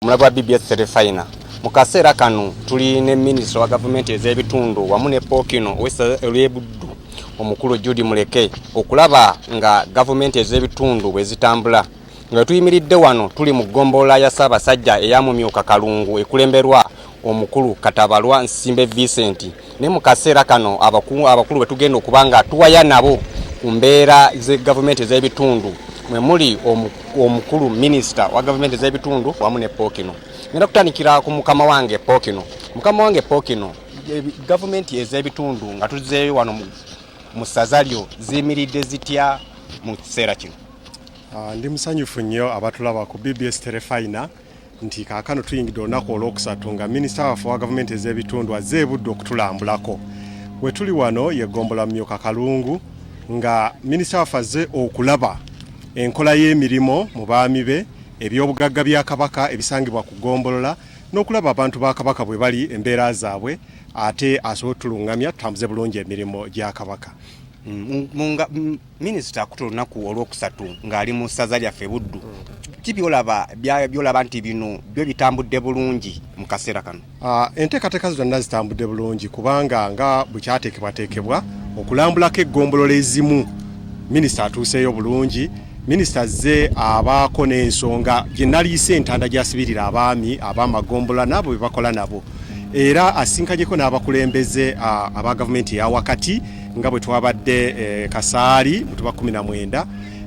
Omulabi wa BBS Terefayina, mu kaseera kano tuli ne minisita wa gavumenti ez'ebitundu wamu ne Pookino ow'essaza ly'e Buddu, omukulu Jude Muleke, okulaba nga gavumenti ez'ebitundu bwe zitambula. Nga tuyimiridde wano tuli mu ggombolola ya Ssaabasajja eya Mumyuka Kalungu ekulemberwa omukulu Katabalwa Nsimbe Vincent. Naye mu kaseera kano abakulu bwe tugenda okuba nga tuwaya nabo ku mbeera ze gavumenti ez'ebitundu mwe muli omukulu minisita wa gavumenti ez'ebitundu wamu ne Pookino. Ngenda kutandikira ku mukama wange Pookino. Mukama wange Pookino, gavumenti ez'ebitundu nga tuzzeeyo wano mu ssaza lyo ziyimiridde zitya mu kiseera kino? Ndi musanyufu nnyo abatulaba ku BBS Terefayina nti kaakano tuyingidde olunaku olwokusatu nga minisita waffe wa gavumenti ez'ebitundu azze e Buddu okutulambulako. We tuli wano ye Ggombolola Mumyuka Kalungu nga minisita waffe azze okulaba enkola y'emirimu mu baami be, ebyobugagga bya Kabaka ebisangibwa ku ggombolola n'okulaba abantu ba Kabaka bwe bali, embeera zaabwe, ate asobole otulungamya tutambuze bulungi emirimu gya Kabaka. Minisita akuta olunaku olwokusatu ng'ali mu ssaza lyaffe Buddu, ki byolaba nti bino byo bitambudde bulungi mu kaseera kano? Enteekateeka zonna zitambudde bulungi kubanga nga bwe kyateekebwateekebwa okulambulako eggombolola ezimu, minisita atuuseeyo bulungi. Minisita azze abaako n'ensonga gye naliisa entanda gy'asibirira abaami ab'amagombolola n'abo be bakola nabo, era asinkanyeko n'abakulembeze aba gavumenti eya wakati nga bwe twabadde Kasaali Mutuba 19.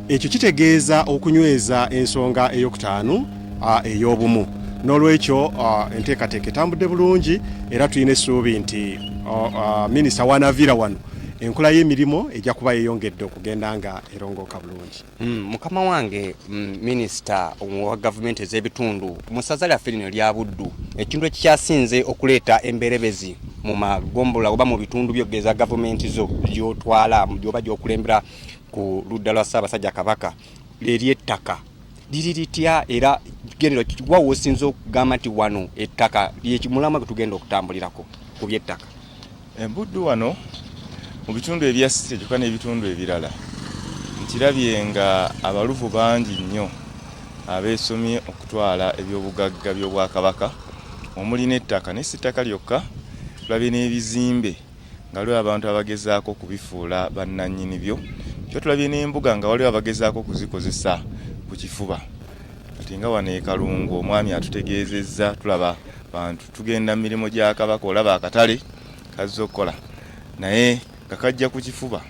Ekyo kitegeeza okunyweza ensonga eyokutaano ey'obumu. N'olwekyo enteekateeka etambudde bulungi era tulina essuubi nti minisita wanaviira wano enkola y'emirimu ejja kuba yeeyongedde okugenda nga erongooka bulungi. Mukama wange minisita wa gavumenti ez'ebitundu, mu ssaza lyaffe lino erya Buddu ekintu ekikyasinze okuleeta emberebezi mu magombolola oba mu bitundu byogeza gavumenti zo gy'otwala gyoba gy'okulembera ku ludda lwa Ssaabasajja Kabaka ery'ettaka liri litya, era gendera wa w'osinza okugamba nti wano ettaka lyekimulamwa gwe tugenda okutambulirako ku by'ettaka? Ebuddu wano mu bitundu ebya site kyokka n'ebitundu ebirala nkirabye nga abaluvu bangi nnyo abeesomye okutwala ebyobugagga by'Obwakabaka omuli n'ettaka, naye si ttaka lyokka, tulabye n'ebizimbe nga waliwo abantu abagezaako okubifuula bannannyini byo. Kyo tulabye n'embuga nga waliwo abagezaako okuzikozesa ku kifuba. Kati nga wano e Kalungu omwami atutegeezezza, tulaba bantu tugenda mu mirimu gya Kabaka, olaba akatale kazze okukola naye nga kajja ku kifuba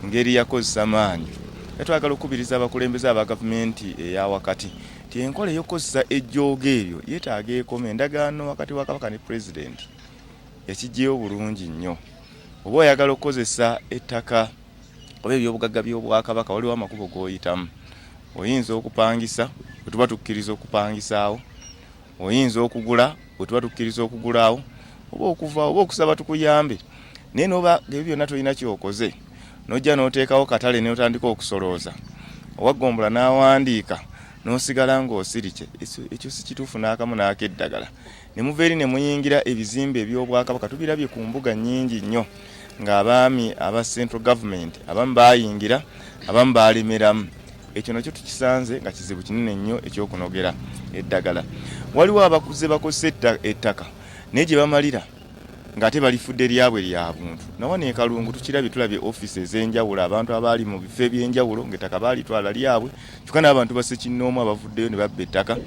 ngeri yakozesa maanyi. Era twagala okukubiriza abakulembeze aba gavumenti eya wakati nti enkola ey'okukozesa ejjoogo eryo yeetaaga ekome. Endagaano wakati wa Kabaka ne Pulezidenti yakiggyeyo bulungi nnyo. Oba oyagala okukozesa ettaka oba ebyobugagga by'Obwakabaka, waliwo amakubo g'oyitamu. Oyinza okupangisa, bwe tuba tukkiriza okupangisaawo, oyinza okugula, bwe tuba tukkiriza okugulaawo, oba okuva oba okusaba tukuyambe. Naye n'oba ebyo byonna tolina ky'okoze, n'ojja n'oteekawo katale n'otandika okusolooza, owaggombolola n'awandiika n'osigala ng'osirikye, ekyo si kituufu n'akamu n'akeddagala. Ne muva eri ne muyingira ebizimbe eby'Obwakabaka, tubirabye ku mbuga nnyingi nnyo ng'abaami aba central government abamu baayingira, abamu baalemeramu. Ekyo nakyo tukisanze nga kizibu kinene nnyo ekyokunogera eddagala. Waliwo abakuze bakozesa ettaka naye gye bamalira ng'ate balifudde lyabwe lya buntu. Nawano e Kalungu tukirabye, tulabye ofiisi ez'enjawulo, abantu abaali mu bifo eby'enjawulo ng'ettaka baalitwala lyabwe, kyokka n'abantu basekinnoomu abavuddeyo ne babba ettaka.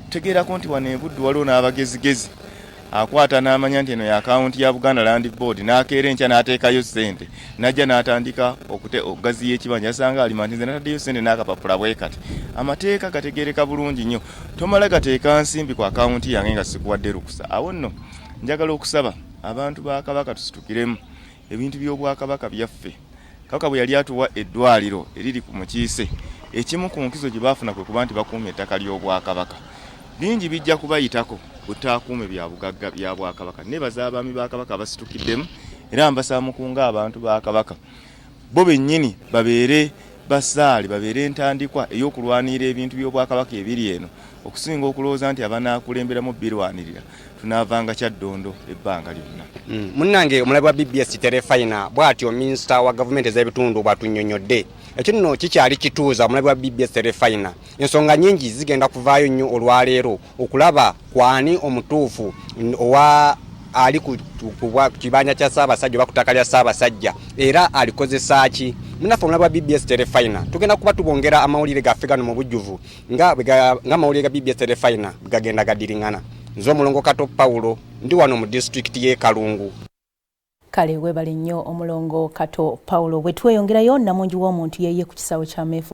Tutegeerako nti wano e Buddu waliwo n'abagezigezi akwata n'amanya nti eno ya akawunti ya Buganda Land Board, n'akeera enkya n'ateekayo ssente, n'ajja n'atandika okugaziya ekibanja, asanga alima nti nze nataddeyo ssente n'akapapula bwe kati. Amateeka gategeereka bulungi nnyo, tomala gateeka nsimbi ku akawunti yange nga sikuwadde lukusa. Awo nno njagala okusaba abantu ba Kabaka tusitukiremu ebintu by'Obwakabaka byaffe. Kabaka bwe yali atuwa eddwaliro eriri ku Mukiise, ekimu ku nkizo gye baafuna kwe kuba nti bakuuma ettaka ly'Obwakabaka. Bingi bijja kubayitako butaakuume bya bugagga bya Bwakabaka. Nneebaza abaami ba Kabaka abasitukiddemu era mbasaba mukunge abantu ba Kabaka bo bennyini babeere basaale, babeere entandikwa ey'okulwanirira ebintu by'Obwakabaka ebiri eno, okusinga okulowooza nti abanaakulemberamu birwanirira tunaavanga Kyaddondo ebbanga lyonna. Munnange omulabi wa BBS Terefayina, bw'atyo minisita wa gavumenti ez'ebitundu bw'atunnyonnyodde. Ekyo nno kikyali kituuza omulabi wa BBS Terefayina. Ensonga nyingi zigenda kuvaayo nnyo olwaleero okulaba kwani omutuufu owa ali ku kibanja kya Ssaabasajja oba ku ttaka lya Ssaabasajja era alikozesa ki. Munaffe omulabi wa BBS Terefayina, tugenda kuba tubongera amawulire gaffe gano mu bujjuvu nga amawulire ga BBS Terefayina gagenda gadiringana. Nze Omulongo Kato Paulo, ndi wano mu disitulikiti y'e Kalungu. Kale webale nnyo, Omulongo Kato Paulo. Bwe tweyongerayo, namungi w'omuntu yeye ku kisaawe kya meefu.